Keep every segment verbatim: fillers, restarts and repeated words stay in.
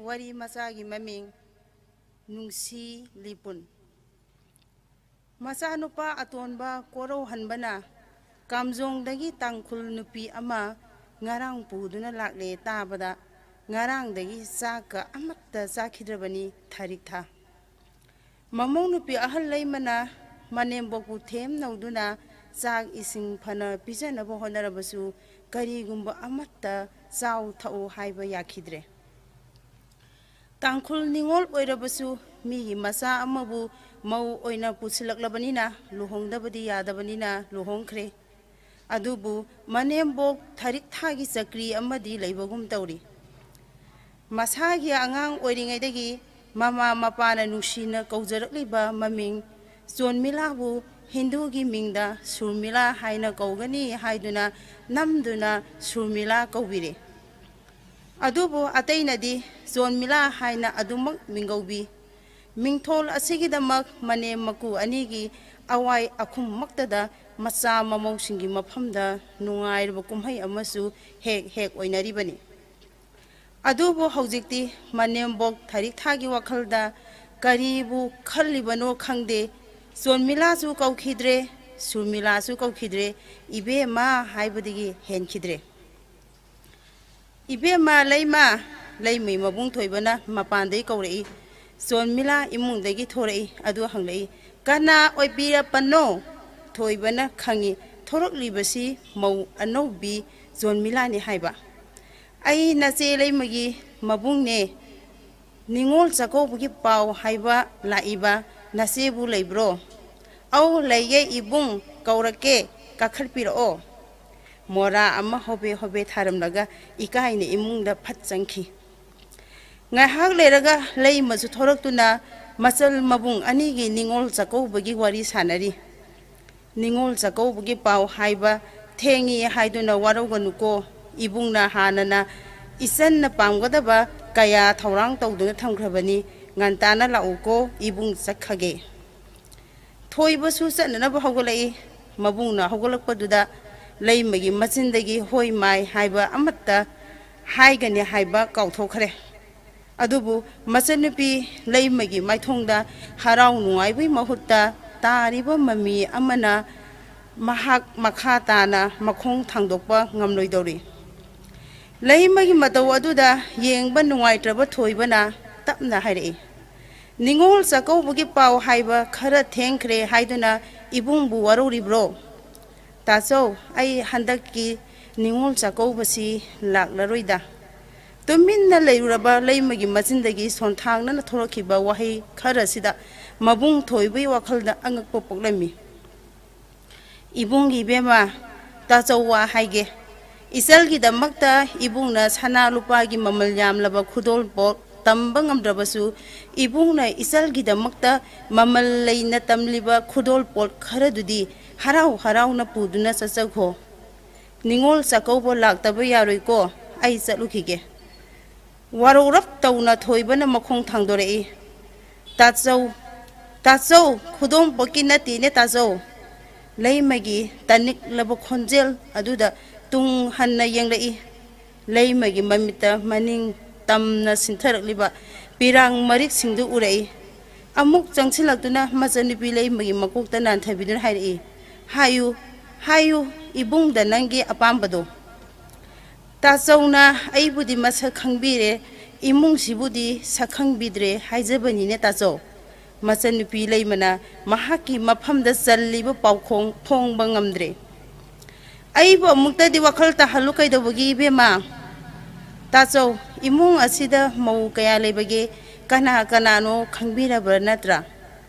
ꯋꯥꯔꯤ ꯃꯆꯥꯒꯤ ꯃꯃꯤꯡ ꯅꯨꯡꯁꯤ ꯂꯤꯄꯨꯟ꯫ ꯃꯆꯥꯅꯨꯄꯥ ꯑꯇꯣꯟꯕ ꯀꯣꯔꯧꯍꯟꯕꯅ ꯀꯥꯝꯖꯣꯡꯗꯒꯤ ꯇꯥꯡꯈꯨꯜ ꯅꯨꯄꯤ ꯑꯃ ꯉꯔꯥꯡ ꯄꯨꯗꯨꯅ ꯂꯥꯛꯂꯦ ꯇꯥꯕꯗ ꯉꯔꯥꯡꯗꯒꯤ ꯆꯥꯛꯀ ꯑꯃꯠꯇ ꯆꯥꯈꯤꯗ꯭ꯔꯕꯅꯤ ꯊꯥꯔꯤꯛꯊꯥ꯫ ꯃꯃꯧ ꯅꯨꯄꯤ ꯑꯍꯜ ꯂꯩꯃꯅ ꯃꯅꯦꯝꯕꯣꯛꯄꯨ ꯊꯦꯝꯅꯧꯗꯨꯅ ꯆꯥꯛ ꯏꯁꯤꯡ ꯐꯅ ꯄꯤꯖꯅꯕ ꯍꯣꯠꯅꯔꯕꯁꯨ ꯀꯔꯤꯒꯨꯝꯕ ꯑꯃꯠꯇ ꯆꯥꯎ ꯊꯛꯎ ꯍꯥꯏꯕ ꯌꯥꯈꯤꯗ꯭ꯔꯦ꯫ ꯇꯥꯡꯈꯨꯜ ꯅꯤꯉꯣꯜ ꯑꯣꯏꯔꯕꯁꯨ ꯃꯤꯒꯤ ꯃꯆꯥ ꯑꯃꯕꯨ ꯃꯧ ꯑꯣꯏꯅ ꯄꯨꯁꯤꯜꯂꯛꯂꯕꯅꯤꯅ ꯂꯨꯍꯣꯡꯗꯕꯗꯤ ꯌꯥꯗꯕꯅꯤꯅ ꯂꯨꯍꯣꯡꯈ꯭ꯔꯦ꯫ ꯑꯗꯨꯕꯨ ꯃꯅꯦꯝꯕꯣꯛ ꯊꯥꯔꯤꯛꯊꯥꯒꯤ ꯆꯀ꯭ꯔꯤ ꯑꯃꯗꯤ ꯂꯩꯕꯒꯨꯝ ꯇꯧꯔꯤ꯫ ꯃꯁꯥꯒꯤ ꯑꯉꯥꯡ ꯑꯣꯏꯔꯤꯉꯩꯗꯒꯤ ꯃꯃꯥ ꯃꯄꯥꯅ ꯅꯨꯡꯁꯤꯅ ꯀꯧꯖꯔꯛꯂꯤꯕ ꯃꯃꯤꯡ ꯆꯣꯟꯃꯤꯂꯥꯕꯨ ꯍꯤꯟꯗꯨꯒꯤ ꯃꯤꯡꯗ ꯁꯨꯔꯃꯤꯂꯥ ꯍꯥꯏꯅ ꯀꯧꯒꯅꯤ ꯍꯥꯏꯗꯨꯅ ꯅꯝꯗꯨꯅ ꯁꯨꯔꯃꯤꯂꯥ ꯀꯧꯕꯤꯔꯦ꯫ ꯑꯗꯨꯕꯨ ꯑꯇꯩꯅꯗꯤ ꯆꯣꯟꯃꯤꯂꯥ ꯍꯥꯏꯅ ꯑꯗꯨꯃꯛ ꯃꯤꯡꯒꯧꯕꯤ꯫ ꯃꯤꯡꯊꯣꯜ ꯑꯁꯤꯒꯤꯗꯃꯛ ꯃꯅꯦꯝ ꯃꯀꯨ ꯑꯅꯤꯒꯤ ꯑꯋꯥꯏ ꯑꯈꯨꯝꯃꯛꯇꯗ ꯃꯆꯥ ꯃꯃꯧꯁꯤꯡꯒꯤ ꯃꯐꯝꯗ ꯅꯨꯡꯉꯥꯏꯔꯕ ꯀꯨꯝꯍꯩ ꯑꯃꯁꯨ ꯍꯦꯛ ꯍꯦꯛ ꯑꯣꯏꯅꯔꯤꯕꯅꯤ꯫ ꯑꯗꯨꯕꯨ ꯍꯧꯖꯤꯛꯇꯤ ꯃꯅꯦꯝꯕꯣꯛ ꯊꯥꯔꯤꯛꯊꯥꯒꯤ ꯋꯥꯈꯜꯗ ꯀꯔꯤꯕꯨ ꯈꯜꯂꯤꯕꯅꯣ ꯈꯪꯗꯦ, ꯆꯣꯟꯃꯤꯂꯥꯁꯨ ꯀꯧꯈꯤꯗ꯭ꯔꯦ, ꯁꯨꯔꯃꯤꯂꯥꯁꯨ ꯀꯧꯈꯤꯗ꯭ꯔꯦ, ꯏꯕꯦꯝꯃ ꯍꯥꯏꯕꯗꯒꯤ ꯍꯦꯟꯈꯤꯗ꯭ꯔꯦ꯫ "ꯏꯕꯦꯝꯃ ꯂꯩꯃ!" ꯂꯩꯃꯩ ꯃꯕꯨꯡ ꯊꯣꯏꯕꯅ ꯃꯄꯥꯟꯗꯒꯤ ꯀꯧꯔꯛꯏ꯫ ꯆꯣꯟꯃꯤꯂꯥ ꯏꯃꯨꯡꯗꯒꯤ ꯊꯣꯔꯛꯏ꯫ ꯑꯗꯨ ꯍꯪꯂꯛꯏ, "ꯀꯅꯥ ꯑꯣꯏꯕꯤꯔꯕꯅꯣ?" ꯊꯣꯏꯕꯅ ꯈꯪꯏ, ꯊꯣꯔꯛꯂꯤꯕꯁꯤ ꯃꯧ ꯑꯅꯧꯕꯤ ꯆꯣꯟꯃꯤꯂꯥꯅꯤ ꯍꯥꯏꯕ꯫ "ꯑꯩ ꯅꯆꯦ ꯂꯩꯃꯒꯤ ꯃꯕꯨꯡꯅꯦ꯫ ꯅꯤꯉꯣꯜ ꯆꯥꯛꯀꯧꯕꯒꯤ ꯄꯥꯎ ꯍꯥꯏꯕ ꯂꯥꯛꯏꯕ ꯅꯆꯦꯕꯨ ꯂꯩꯕ꯭ꯔꯣ?" "ꯑꯧ, ꯂꯩꯌꯦ ꯏꯕꯨꯡ, ꯀꯧꯔꯛꯀꯦ, ꯀꯥꯈꯠꯄꯤꯔꯛꯑꯣ꯫" ꯃꯣꯔꯥ ꯑꯃ ꯍꯣꯕꯦ ꯍꯣꯕꯦ ꯊꯥꯔꯝꯂꯒ ꯏꯀꯥꯏꯅ ꯏꯃꯨꯡꯗ ꯐꯠ ꯆꯪꯈꯤ꯫ ꯉꯥꯏꯍꯥꯛ ꯂꯩꯔꯒ ꯂꯩꯃꯁꯨ ꯊꯣꯔꯛꯇꯨꯅ ꯃꯆꯜ ꯃꯕꯨꯡ ꯑꯅꯤꯒꯤ ꯅꯤꯉꯣꯜ ꯆꯥꯛꯀꯧꯕꯒꯤ ꯋꯥꯔꯤ ꯁꯥꯟꯅꯔꯤ꯫ ꯅꯤꯉꯣꯜ ꯆꯥꯛꯀꯧꯕꯒꯤ ꯄꯥꯎ ꯍꯥꯏꯕ ꯊꯦꯡꯉꯤ ꯍꯥꯏꯗꯨꯅ ꯋꯥꯔꯧꯒꯅꯨꯀꯣ꯫ ꯏꯕꯨꯡꯅ ꯍꯥꯟꯅꯅ ꯏꯆꯟꯅ ꯄꯥꯝꯒꯗꯕ ꯀꯌꯥ ꯊꯧꯔꯥꯡ ꯇꯧꯗꯨꯅ ꯊꯝꯈ꯭ꯔꯕꯅꯤ꯫ ꯉꯟꯇꯥꯅ ꯂꯥꯛꯎꯀꯣ, ꯏꯕꯨꯡ ꯆꯠꯈꯒꯦ꯫ ꯊꯣꯏꯕꯁꯨ ꯆꯠꯅꯅꯕ ꯍꯧꯒꯠꯂꯛꯏ꯫ ꯃꯕꯨꯡꯅ ꯍꯧꯒꯠꯂꯛꯄꯗꯨꯗ ꯂꯩꯃꯒꯤ ꯃꯆꯤꯟꯗꯒꯤ "ꯍꯣꯏ ꯃꯥꯏ" ꯍꯥꯏꯕ ꯑꯃꯠꯇ ꯍꯥꯏꯒꯅꯤ ꯍꯥꯏꯕ ꯀꯥꯎꯊꯣꯛꯈ꯭ꯔꯦ꯫ ꯑꯗꯨꯕꯨ ꯃꯆꯟꯅꯨꯄꯤ ꯂꯩꯃꯒꯤ ꯃꯥꯏꯊꯣꯡꯗ ꯍꯔꯥꯎ ꯅꯨꯡꯉꯥꯏꯕꯒꯤ ꯃꯍꯨꯠꯇ ꯇꯥꯔꯤꯕ ꯃꯃꯤ ꯑꯃꯅ ꯃꯍꯥꯛ ꯃꯈꯥ ꯇꯥꯅ ꯃꯈꯣꯡ ꯊꯥꯡꯗꯣꯛꯄ ꯉꯝꯂꯣꯏꯗꯧꯔꯤ꯫ ꯂꯩꯃꯒꯤ ꯃꯇꯧ ꯑꯗꯨꯗ ꯌꯦꯡꯕ ꯅꯨꯡꯉꯥꯏꯇ꯭ꯔꯕ ꯊꯣꯏꯕꯅ ꯇꯞꯅ ꯍꯥꯏꯔꯛꯏ, "ꯅꯤꯉꯣꯜ ꯆꯥꯛꯀꯧꯕꯒꯤ ꯄꯥꯎ ꯍꯥꯏꯕ ꯈꯔ ꯊꯦꯡꯈ꯭ꯔꯦ ꯍꯥꯏꯗꯨꯅ ꯏꯕꯨꯡꯕꯨ ꯋꯥꯔꯧꯔꯤꯕ꯭ꯔꯣ? ꯇꯥꯆꯧ, ꯑꯩ ꯍꯟꯗꯛꯀꯤ ꯅꯤꯉꯣꯜ ꯆꯥꯛꯀꯧꯕꯁꯤ ꯂꯥꯛꯂꯔꯣꯏꯗ꯫" ꯇꯨꯃꯤꯟꯅ ꯂꯩꯔꯨꯔꯕ ꯂꯩꯃꯒꯤ ꯃꯆꯤꯟꯗꯒꯤ ꯁꯣꯟꯊꯥꯡꯅꯅ ꯊꯣꯔꯛꯈꯤꯕ ꯋꯥꯍꯩ ꯈꯔꯁꯤꯗ ꯃꯕꯨꯡ ꯊꯣꯏꯕꯒꯤ ꯋꯥꯈꯜꯗ ꯑꯉꯛꯄ ꯄꯣꯛꯂꯝꯃꯤ꯫ "ꯏꯕꯨꯡꯒꯤ ꯏꯕꯦꯝꯃ, ꯇꯥꯆꯧ ꯋꯥ ꯍꯥꯏꯒꯦ꯫ ꯏꯆꯜꯒꯤꯗꯃꯛꯇ ꯏꯕꯨꯡꯅ ꯁꯅꯥ ꯂꯨꯄꯥꯒꯤ ꯃꯃꯜ ꯌꯥꯝꯂꯕ ꯈꯨꯗꯣꯜꯄꯣꯠ ꯇꯝꯕ ꯉꯝꯗ꯭ꯔꯕꯁꯨ, ꯏꯕꯨꯡꯅ ꯏꯆꯜꯒꯤꯗꯃꯛꯇ ꯃꯃꯜ ꯂꯩꯅ ꯇꯝꯂꯤꯕ ꯈꯨꯗꯣꯜꯄꯣꯠ ꯈꯔꯗꯨꯗꯤ ꯍꯔꯥꯎ ꯍꯔꯥꯎꯅ ꯄꯨꯗꯨꯅ ꯆꯠꯆꯈꯣ꯫ ꯅꯤꯉꯣꯜ ꯆꯥꯛꯀꯧꯕ ꯂꯥꯛꯇꯕ ꯌꯥꯔꯣꯏꯀꯣ, ꯑꯩ ꯆꯠꯂꯨꯈꯤꯒꯦ꯫" ꯋꯥꯔꯧꯔꯞ ꯇꯧꯅ ꯊꯣꯏꯕꯅ ꯃꯈꯣꯡ ꯊꯥꯡꯗꯣꯔꯛꯏ꯫ "ꯇꯥꯆꯧ, ꯇꯥꯆꯧ, ꯈꯨꯗꯣꯜꯄꯣꯠꯀꯤ ꯅꯠꯇꯦꯅꯦ ꯇꯥꯆꯧ꯫" ꯂꯩꯃꯒꯤ ꯇꯅꯤꯛꯂꯕ ꯈꯣꯟꯖꯦꯜ ꯑꯗꯨꯗ ꯇꯨꯡ ꯍꯟꯅ ꯌꯦꯡꯂꯛꯏ꯫ ꯂꯩꯃꯒꯤ ꯃꯃꯤꯠꯇ ꯃꯅꯤꯡ ꯇꯝꯅ ꯁꯤꯟꯊꯔꯛꯂꯤꯕ ꯄꯤꯔꯥꯡ ꯃꯔꯤꯛꯁꯤꯡꯗꯨ ꯎꯔꯛꯏ꯫ ꯑꯃꯨꯛ ꯆꯪꯁꯤꯜꯂꯛꯇꯨꯅ ꯃꯆꯟꯅꯨꯄꯤ ꯂꯩꯃꯒꯤ ꯃꯀꯣꯛꯇ ꯅꯥꯟꯊꯕꯤꯗꯨꯅ ꯍꯥꯏꯔꯛꯏ, "ꯍꯥꯏꯌꯨ, ꯍꯥꯏꯌꯨ, ꯏꯕꯨꯡꯗ ꯅꯪꯒꯤ ꯑꯄꯥꯝꯕꯗꯣ꯫" "ꯇꯥꯆꯧꯅ ꯑꯩꯕꯨꯗꯤ ꯃꯁꯛ ꯈꯪꯕꯤꯔꯦ, ꯏꯃꯨꯡꯁꯤꯕꯨꯗꯤ ꯁꯛ ꯈꯪꯕꯤꯗ꯭ꯔꯦ ꯍꯥꯏꯖꯕꯅꯤꯅꯦ ꯇꯥꯆꯧ꯫" ꯃꯆꯟꯅꯨꯄꯤ ꯂꯩꯃꯅ ꯃꯍꯥꯛꯀꯤ ꯃꯐꯝꯗ ꯆꯜꯂꯤꯕ ꯄꯥꯎꯈꯣꯡ ꯐꯣꯡꯕ ꯉꯝꯗ꯭ꯔꯦ꯫ "ꯑꯩꯕꯨ ꯑꯃꯨꯛꯇꯗꯤ ꯋꯥꯈꯜ ꯇꯥꯍꯜꯂꯨ ꯀꯩꯗꯧꯕꯒꯤ, ꯏꯕꯦꯝꯃ?" "ꯇꯥꯆꯧ, ꯏꯃꯨꯡ ꯑꯁꯤꯗ ꯃꯧ ꯀꯌꯥ ꯂꯩꯕꯒꯦ? ꯀꯅꯥ ꯀꯅꯥꯅꯣ ꯈꯪꯕꯤꯔꯕ꯭ꯔꯥ ꯅꯠꯇ꯭ꯔꯥ?"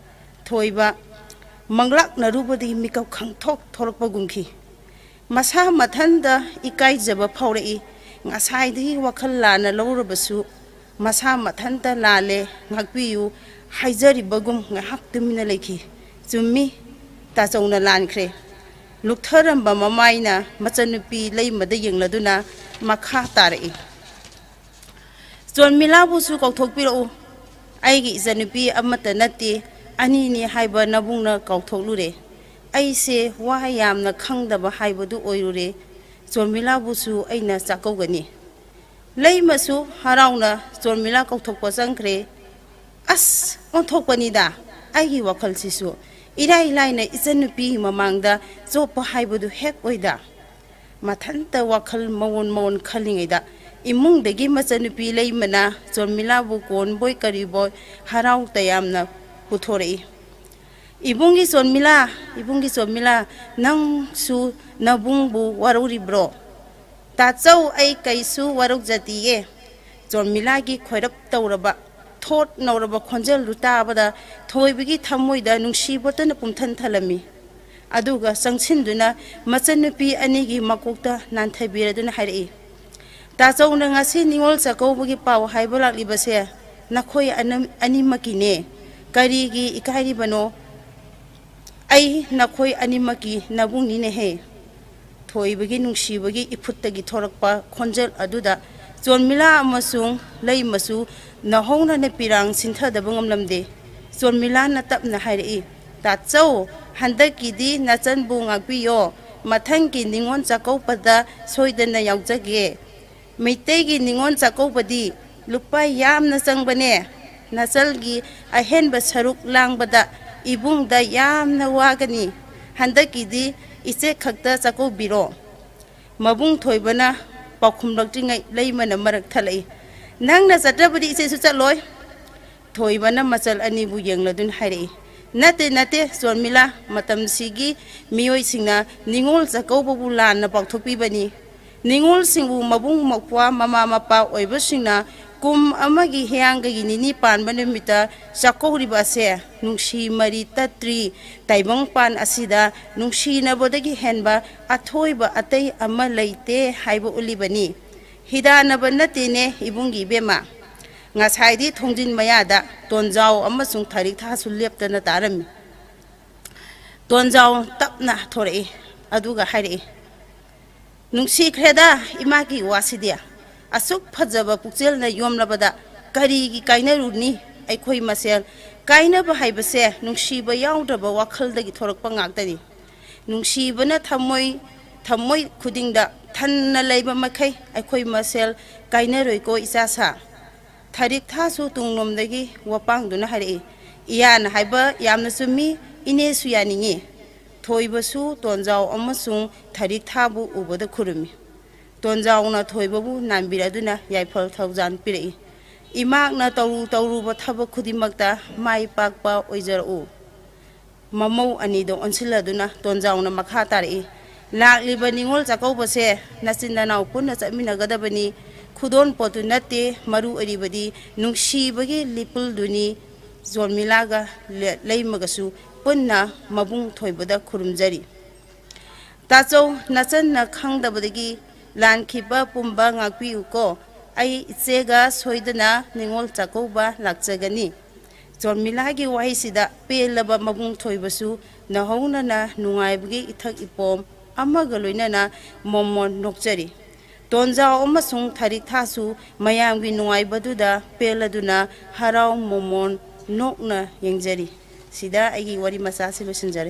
ꯊꯣꯏꯕ ꯃꯪꯂꯥꯛꯅꯔꯨꯕꯗꯒꯤ ꯃꯤꯀꯞ ꯈꯪꯊꯣꯛ ꯊꯣꯛꯂꯛꯄꯒꯨꯝꯈꯤ꯫ ꯃꯁꯥ ꯃꯊꯟꯇ ꯏꯀꯥꯏꯖꯕ ꯐꯥꯎꯔꯛꯏ꯫ ꯉꯁꯥꯏꯗꯒꯤ ꯋꯥꯈꯜ ꯂꯥꯟꯅ ꯂꯧꯔꯕꯁꯨ ꯃꯁꯥ ꯃꯊꯟꯇ ꯂꯥꯜꯂꯦ, ꯉꯥꯛꯄꯤꯌꯨ ꯍꯥꯏꯖꯔꯤꯕꯒꯨꯝ ꯉꯥꯏꯍꯥꯛ ꯇꯨꯃꯤꯟꯅ ꯂꯩꯈꯤ꯫ "ꯆꯨꯝꯃꯤ, ꯇꯥꯆꯧꯅ ꯂꯥꯟꯈ꯭ꯔꯦ꯫" ꯂꯨꯛꯊꯔꯝꯕ ꯃꯃꯥꯏꯅ ꯃꯆꯟꯅꯨꯄꯤ ꯂꯩꯃꯗ ꯌꯦꯡꯂꯗꯨꯅ ꯃꯈꯥ ꯇꯥꯔꯛꯏ꯫ "ꯆꯣꯟꯃꯤꯂꯥꯕꯨꯁꯨ ꯀꯧꯊꯣꯛꯄꯤꯔꯛꯎ꯫ ꯑꯩꯒꯤ ꯏꯆꯟꯅꯨꯄꯤ ꯑꯃꯠꯇ ꯅꯠꯇꯦ, ꯑꯅꯤꯅꯤ ꯍꯥꯏꯕ ꯅꯕꯨꯡꯅ ꯀꯥꯎꯊꯣꯛꯂꯨꯔꯦ꯫ ꯑꯩꯁꯦ ꯋꯥ ꯌꯥꯝꯅ ꯈꯪꯗꯕ ꯍꯥꯏꯕꯗꯨ ꯑꯣꯏꯔꯨꯔꯦ꯫ ꯆꯣꯟꯃꯤꯂꯥꯕꯨꯁꯨ ꯑꯩꯅ ꯆꯥꯛꯀꯧꯒꯅꯤ꯫" ꯂꯩꯃꯁꯨ ꯍꯔꯥꯎꯅ ꯆꯣꯔꯃꯤꯂꯥ ꯀꯧꯊꯣꯛꯄ ꯆꯪꯈ꯭ꯔꯦ꯫ ꯑꯁ, ꯑꯣꯟꯊꯣꯛꯄꯅꯤꯗ ꯑꯩꯒꯤ ꯋꯥꯈꯜꯁꯤꯁꯨ꯫ ꯏꯔꯥꯏ ꯂꯥꯏꯅ ꯏꯆꯟꯅꯨꯄꯤ ꯃꯃꯥꯡꯗ ꯆꯣꯞꯄ ꯍꯥꯏꯕꯗꯨ ꯍꯦꯛ ꯑꯣꯏꯗ꯫ ꯃꯊꯟꯇ ꯋꯥꯈꯜ ꯃꯑꯣꯟ ꯃꯑꯣꯟ ꯈꯜꯂꯤꯉꯩꯗ ꯏꯃꯨꯡꯗꯒꯤ ꯃꯆꯟꯅꯨꯄꯤ ꯂꯩꯃꯅ ꯆꯣꯔꯃꯤꯂꯥꯕꯨ ꯀꯣꯟꯕꯣꯏ ꯀꯔꯤꯕꯣꯏ ꯍꯔꯥꯎ ꯇꯌꯥꯝꯅ ꯄꯨꯊꯣꯔꯛꯏ꯫ "ꯏꯕꯨꯡꯒꯤ ꯆꯣꯔꯃꯤꯂꯥ, ꯏꯕꯨꯡꯒꯤ ꯆꯣꯔꯃꯤꯂꯥ, ꯅꯪꯁꯨ ꯅꯕꯨꯡꯕꯨ ꯋꯥꯔꯧꯔꯤꯕ꯭ꯔꯣ?" "ꯇꯥꯆꯧ, ꯑꯩ ꯀꯩꯁꯨ ꯋꯥꯔꯧꯖꯗꯤꯌꯦ꯫" ꯆꯣꯔꯃꯤꯂꯥꯒꯤ ꯈꯣꯏꯔꯞ ꯇꯧꯔꯕ, ꯊꯣꯠ ꯅꯧꯔꯕ ꯈꯣꯟꯖꯦꯜꯗꯨ ꯇꯥꯕꯗ ꯊꯣꯏꯕꯒꯤ ꯊꯃꯣꯏꯗ ꯅꯨꯡꯁꯤꯕꯇꯅ ꯄꯨꯝꯊꯟ ꯊꯜꯂꯝꯃꯤ꯫ ꯑꯗꯨꯒ ꯆꯪꯁꯤꯟꯗꯨꯅ ꯃꯆꯟꯅꯨꯄꯤ ꯑꯅꯤꯒꯤ ꯃꯀꯣꯛꯇ ꯅꯥꯟꯊꯕꯤꯔꯗꯨꯅ ꯍꯥꯏꯔꯛꯏ, "ꯇꯥꯆꯧꯅ ꯉꯁꯤ ꯅꯤꯉꯣꯜ ꯆꯥꯛꯀꯧꯕꯒꯤ ꯄꯥꯎ ꯍꯥꯏꯕ ꯂꯥꯛꯂꯤꯕꯁꯦ ꯅꯈꯣꯏ ꯑꯅꯝ-, ꯑꯅꯤꯃꯛꯀꯤꯅꯦ꯫ ꯀꯔꯤꯒꯤ ꯏꯀꯥꯏꯔꯤꯕꯅꯣ? ꯑꯩ ꯅꯈꯣꯏ ꯑꯅꯤꯃꯛꯀꯤ ꯅꯕꯨꯡꯅꯤꯅꯦꯍꯦ꯫" ꯊꯣꯏꯕꯒꯤ ꯅꯨꯡꯁꯤꯕꯒꯤ ꯏꯐꯨꯠꯇꯒꯤ ꯊꯣꯔꯛꯄ ꯈꯣꯟꯖꯦꯜ ꯑꯗꯨꯗ ꯆꯣꯟꯃꯤꯂꯥ ꯑꯃꯁꯨꯡ ꯂꯩꯃꯁꯨ ꯅꯧꯍꯧꯅꯅ ꯄꯤꯔꯥꯡ ꯁꯤꯟꯊꯗꯕ ꯉꯝꯂꯝꯗꯦ꯫ ꯆꯣꯟꯃꯤꯂꯥꯅ ꯇꯞꯅ ꯍꯥꯏꯔꯛꯏ, "ꯇꯥꯆꯧ, ꯍꯟꯗꯛꯀꯤꯗꯤ ꯅꯆꯟꯕꯨ ꯉꯥꯛꯄꯤꯌꯣ꯫ ꯃꯊꯪꯒꯤ ꯅꯤꯉꯣꯜ ꯆꯥꯛꯀꯧꯕꯗ ꯁꯣꯏꯗꯅ ꯌꯥꯎꯖꯒꯦ꯫ ꯃꯩꯇꯩꯒꯤ ꯅꯤꯉꯣꯜ ꯆꯥꯛꯀꯧꯕꯗꯤ ꯂꯨꯄꯥ ꯌꯥꯝꯅ ꯆꯪꯕꯅꯦ꯫ ꯅꯆꯜꯒꯤ ꯑꯍꯦꯟꯕ ꯁꯔꯨꯛ ꯂꯥꯡꯕꯗ ꯏꯕꯨꯡꯗ ꯌꯥꯝꯅ ꯋꯥꯒꯅꯤ꯫ ꯍꯟꯗꯛꯀꯤꯗꯤ ꯏꯆꯦ ꯈꯛꯇ ꯆꯥꯛꯀꯧꯕꯤꯔꯣ꯫" ꯃꯕꯨꯡ ꯊꯣꯏꯕꯅ ꯄꯥꯎꯈꯨꯝꯂꯛꯇ꯭ꯔꯤꯉꯩ ꯂꯩꯃꯅ ꯃꯔꯛ ꯊꯠꯂꯛꯏ, "ꯅꯪꯅ ꯆꯠꯇ꯭ꯔꯕꯗꯤ ꯏꯆꯦꯁꯨ ꯆꯠꯂꯣꯏ꯫" ꯊꯣꯏꯕꯅ ꯃꯆꯜ ꯑꯅꯤꯕꯨ ꯌꯦꯡꯂꯗꯨꯅ ꯍꯥꯏꯔꯛꯏ, "ꯅꯠꯇꯦ, ꯅꯠꯇꯦ, ꯆꯣꯟꯃꯤꯂꯥ, ꯃꯇꯝꯁꯤꯒꯤ ꯃꯤꯑꯣꯏꯁꯤꯡꯅ ꯅꯤꯉꯣꯜ ꯆꯥꯛꯀꯧꯕꯕꯨ ꯂꯥꯟꯅ ꯄꯥꯡꯊꯣꯛꯄꯤꯕꯅꯤ꯫ ꯅꯤꯉꯣꯜꯁꯤꯡꯕꯨ ꯃꯕꯨꯡ ꯃꯧꯄ꯭ꯋꯥ, ꯃꯃꯥ ꯃꯄꯥ ꯑꯣꯏꯕꯁꯤꯡꯅ ꯀꯨꯝ ꯑꯃꯒꯤ ꯍꯤꯌꯥꯡꯒꯩꯒꯤ ꯅꯤꯅꯤ ꯄꯥꯟꯕ ꯅꯨꯃꯤꯠꯇ ꯆꯥꯛꯀꯧꯔꯤꯕ ꯑꯁꯦ ꯅꯨꯡꯁꯤ ꯃꯔꯤ ꯇꯠꯇ꯭ꯔꯤ ꯇꯥꯏꯕꯪꯄꯥꯟ ꯑꯁꯤꯗ ꯅꯨꯡꯁꯤꯅꯕꯗꯒꯤ ꯍꯦꯟꯕ ꯑꯊꯣꯏꯕ ꯑꯇꯩ ꯑꯃ ꯂꯩꯇꯦ ꯍꯥꯏꯕ ꯎꯠꯂꯤꯕꯅꯤ꯫ ꯍꯤꯗꯥꯟꯅꯕ ꯅꯠꯇꯦꯅꯦ ꯏꯕꯨꯡꯒꯤ ꯏꯕꯦꯝꯃ꯫" ꯉꯁꯥꯏꯗꯤ ꯊꯣꯡꯖꯤꯟ ꯃꯌꯥꯗ ꯇꯣꯟꯖꯥꯎ ꯑꯃꯁꯨꯡ ꯊꯥꯔꯤꯛ ꯊꯥꯁꯨ ꯂꯦꯞꯇꯅ ꯇꯥꯔꯝꯃꯤ꯫ ꯇꯣꯟꯖꯥꯎ ꯇꯞꯅ ꯊꯣꯔꯛꯏ, ꯑꯗꯨꯒ ꯍꯥꯏꯔꯛꯏ, "ꯅꯨꯡꯁꯤꯈ꯭ꯔꯦꯗ ꯏꯃꯥꯒꯤ ꯋꯥꯁꯤꯗꯤ꯫ ꯑꯁꯨꯛ ꯐꯖꯕ ꯄꯨꯛꯆꯦꯜꯅ ꯌꯣꯝꯂꯕꯗ ꯀꯔꯤꯒꯤ ꯀꯥꯏꯅꯔꯨꯅꯤ ꯑꯩꯈꯣꯏ ꯃꯁꯦꯜ? ꯀꯥꯏꯅꯕ ꯍꯥꯏꯕꯁꯦ ꯅꯨꯡꯁꯤꯕ ꯌꯥꯎꯗ꯭ꯔꯕ ꯋꯥꯈꯜꯗꯒꯤ ꯊꯣꯔꯛꯄ ꯉꯥꯛꯇꯅꯤ꯫ ꯅꯨꯡꯁꯤꯕꯅ ꯊꯃꯣꯏ, ꯊꯃꯣꯏ ꯈꯨꯗꯤꯡꯗ ꯊꯟꯅ ꯂꯩꯕ ꯃꯈꯩ ꯑꯩꯈꯣꯏ ꯃꯁꯦꯜ ꯀꯥꯏꯅꯔꯣꯏꯀꯣ ꯏꯆꯥꯁꯥ꯫ ꯊꯔꯤꯛ ꯊꯥꯁꯨ ꯇꯨꯡꯂꯣꯝꯗꯒꯤ ꯋꯥꯄꯥꯡꯗꯨꯅ ꯍꯥꯏꯔꯛꯏ, "ꯏꯌꯥꯟ ꯍꯥꯏꯕ ꯌꯥꯝꯅ ꯆꯨꯝꯃꯤ, ꯏꯅꯦꯁꯨ ꯌꯥꯅꯤꯡꯉꯤ"꯫ ꯊꯣꯏꯕꯁꯨ ꯇꯣꯟꯖꯥꯎ ꯑꯃꯁꯨꯡ ꯊꯔꯤꯛ ꯊꯥꯕꯨ ꯎꯕꯗ ꯈꯨꯔꯨꯝꯃꯤ꯫ ꯇꯣꯟꯖꯥꯎꯅ ꯊꯣꯏꯕꯕꯨ ꯅꯥꯟꯕꯤꯔꯗꯨꯅ ꯌꯥꯏꯐ ꯊꯧꯖꯥꯜ ꯄꯤꯔꯛꯏ꯫ "ꯏꯃꯥꯛꯅ ꯇꯧꯔꯨ ꯇꯧꯔꯨꯕ ꯊꯕꯛ ꯈꯨꯗꯤꯡꯃꯛꯇ ꯃꯥꯏ ꯄꯥꯛꯄ ꯑꯣꯏꯖꯔꯛꯎ"꯫ ꯃꯃꯧ ꯑꯅꯤꯗ ꯑꯣꯟꯁꯤꯜꯂꯗꯨꯅ ꯇꯣꯟꯖꯥꯎꯅ ꯃꯈꯥ ꯇꯥꯔꯛꯏ, "ꯂꯥꯛꯂꯤꯕ ꯅꯤꯉꯣꯜ ꯆꯥꯛꯀꯧꯕꯁꯦ ꯅꯆꯤꯟ ꯅꯅꯥꯎ ꯄꯨꯟꯅ ꯆꯠꯃꯤꯟꯅꯒꯗꯕꯅꯤ꯫ ꯈꯨꯗꯣꯜ ꯄꯣꯠꯇꯨ ꯅꯠꯇꯦ, ꯃꯔꯨ ꯑꯣꯏꯔꯤꯕꯗꯤ ꯅꯨꯡꯁꯤꯕꯒꯤ ꯂꯤꯄꯨꯜꯗꯨꯅꯤ꯫ ꯖꯣꯟꯃꯤꯂꯥꯒ ꯂꯦ-, ꯂꯩꯃꯒꯁꯨ ꯄꯨꯟꯅ ꯃꯕꯨꯡ ꯊꯣꯏꯕꯗ ꯈꯨꯔꯨꯝꯖꯔꯤ"꯫ "ꯇꯥꯆꯧ, ꯅꯆꯟꯅ ꯈꯪꯗꯕꯗꯒꯤ ꯂꯥꯟꯈꯤꯕ ꯄꯨꯝꯕ ꯉꯥꯛꯄꯤꯌꯨꯀꯣ꯫ ꯑꯩ ꯏꯆꯦꯒ ꯁꯣꯏꯗꯅ ꯅꯤꯉꯣꯜ ꯆꯥꯛꯀꯧꯕ ꯂꯥꯛꯆꯒꯅꯤ"꯫ ꯆꯣꯔꯃꯤꯂꯥꯒꯤ ꯋꯥꯍꯩꯁꯤꯗ ꯄꯦꯜꯂꯕ ꯃꯕꯨꯡ ꯊꯣꯏꯕꯁꯨ ꯅꯧꯍꯧꯅꯅ ꯅꯨꯡꯉꯥꯏꯕꯒꯤ ꯏꯊꯛ ꯏꯄꯣꯝ ꯑꯃꯒ ꯂꯣꯏꯅꯅ ꯃꯣꯃꯣꯟ ꯅꯣꯛꯆꯔꯤ꯫ ꯇꯣꯟꯖꯥꯎ ꯑꯃꯁꯨꯡ ꯊꯔꯤꯛꯊꯥꯁꯨ ꯃꯌꯥꯝꯒꯤ ꯅꯨꯡꯉꯥꯏꯕꯗꯨꯗ ꯄꯦꯜꯂꯗꯨꯅ ꯍꯔꯥꯎ ꯃꯣꯃꯣꯟ ꯅꯣꯛꯅ ꯌꯦꯡꯖꯔꯤ꯫ ꯁꯤꯗ ꯑꯩꯒꯤ ꯋꯥꯔꯤ ꯃꯆꯥꯁꯤ ꯂꯣꯏꯁꯤꯟꯖꯔꯦ꯫